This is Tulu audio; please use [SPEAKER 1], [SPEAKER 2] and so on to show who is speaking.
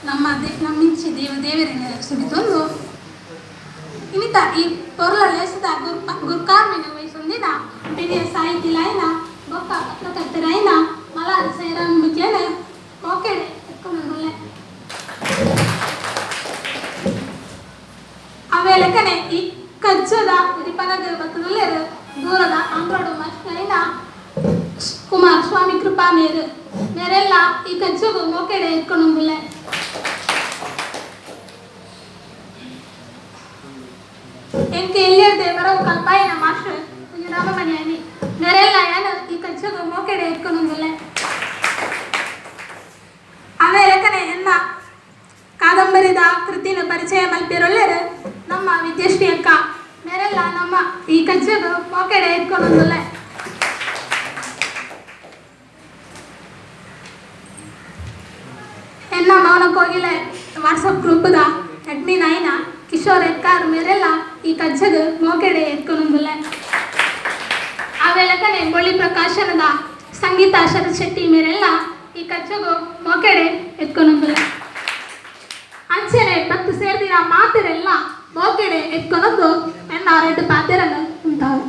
[SPEAKER 1] ನಮ್ಮ ನಮ್ಮಿಂಚಿ ದೇವ ದೇವರಿನ ಸುಗಿತೊಂದು ಇನಿತ ಈ ಪೊರ್ಲ ಲೇಸದ ಗುರ್ಕಾರ್ಮೆನ್ ವಹಿಸೊಂದಿನ ಪೆರಿಯ ಸಾಹಿತಿಲಾಯಿನ ಬೊಕ್ಕ ಪತ್ರಕರ್ತರಾಯಿನ ಮಲಾರ್ ಸೈರಾಮ್ ಮುಖೇನ ಮೋಕೆಡೆ ಎತ್ಕೊಂಡುಲ್ಲೆ. ಅವೇ ಲೆಕ್ಕನೆ ಈ ಕಜ್ಜದ ಉದಿಪನಗ ಬತ್ತದುಲ್ಲೆರ್ ದೂರದ ಆಂಧ್ರೋಡು ಮಸ್ತಾಯಿನ ಕುಮಾರ್ ಸ್ವಾಮಿ ಕೃಪಾ ಮೇರು ಮೇರೆಲ್ಲ ಈ ಕಜ್ಜಗು ಮೋಕೆಡೆ ಎತ್ಕೊಂಡುಲ್ಲೆ. ಎಂಕೆ ಎಲ್ಲಿರ್ದೆ ಬರವು ಕಲ್ಪಾಯಿನ ಮಾಸ್ಟರ್ ರಾಮಮಣಿ ಅನಿ ಮೇರೆಲ್ಲ ಯಾನು ಈ ಕಜ್ಜಗು ಮೋಕೆಡೆ ಎತ್ಕೊಂಡುಲ್ಲೆ. ಅವೇ ಲೆಕ್ಕನೆ ಎನ್ನ ಕಾದಂಬರಿದ ಕೃತಿನ ಪರಿಚಯ ಮಲ್ಪಿರೊಲ್ಲೆರ್ ನಮ್ಮ ವಿದ್ಯಶ್ರೀ ಅಕ್ಕ ಮೇರೆಲ್ಲ ನಮ್ಮ ಈ ಕಜ್ಜಗು ಮೋಕೆಡೆ ಎತ್ಕೊಂಡುಲ್ಲೆ. ಎನ್ನ ಮೌನ ಕೋಗಿಲೆ ವಾಟ್ಸಪ್ ಗ್ರೂಪ್ದ ಅಡ್ಮಿನ್ ಆಯ್ನ ಕಿಶೋರ್ ಎಕ್ಕಾರ್ ಮೇರೆಲ್ಲ ಈ ಕಜ್ಜಗ್ ಮೋಕೆಡೆ ಎತ್ಕೊಂಡುಲ್ಲೆ. ಅವೇ ಲೆಕ್ಕನೆ ಬೊಳ್ಳಿ ಪ್ರಕಾಶನದ ಸಂಗೀತ ಶರತ್ ಶೆಟ್ಟಿ ಮೇರೆಲ್ಲ ಈ ಕಜ್ಜಗು ಮೋಕೆಡೆ ಎತ್ಕೊಂಡುಲ್ಲೆ. ಅಂಚನೆ 10 ಸೇರ್ದಿನ ಮಾತಿರೆಲ್ಲ ಮೋಕೆಡೆ ಎತ್ಕೊನೊಂದು ಎನ್ನ ರೆಡ್ ಪಾತೆರನ್ನು ಉಂಟಾವು.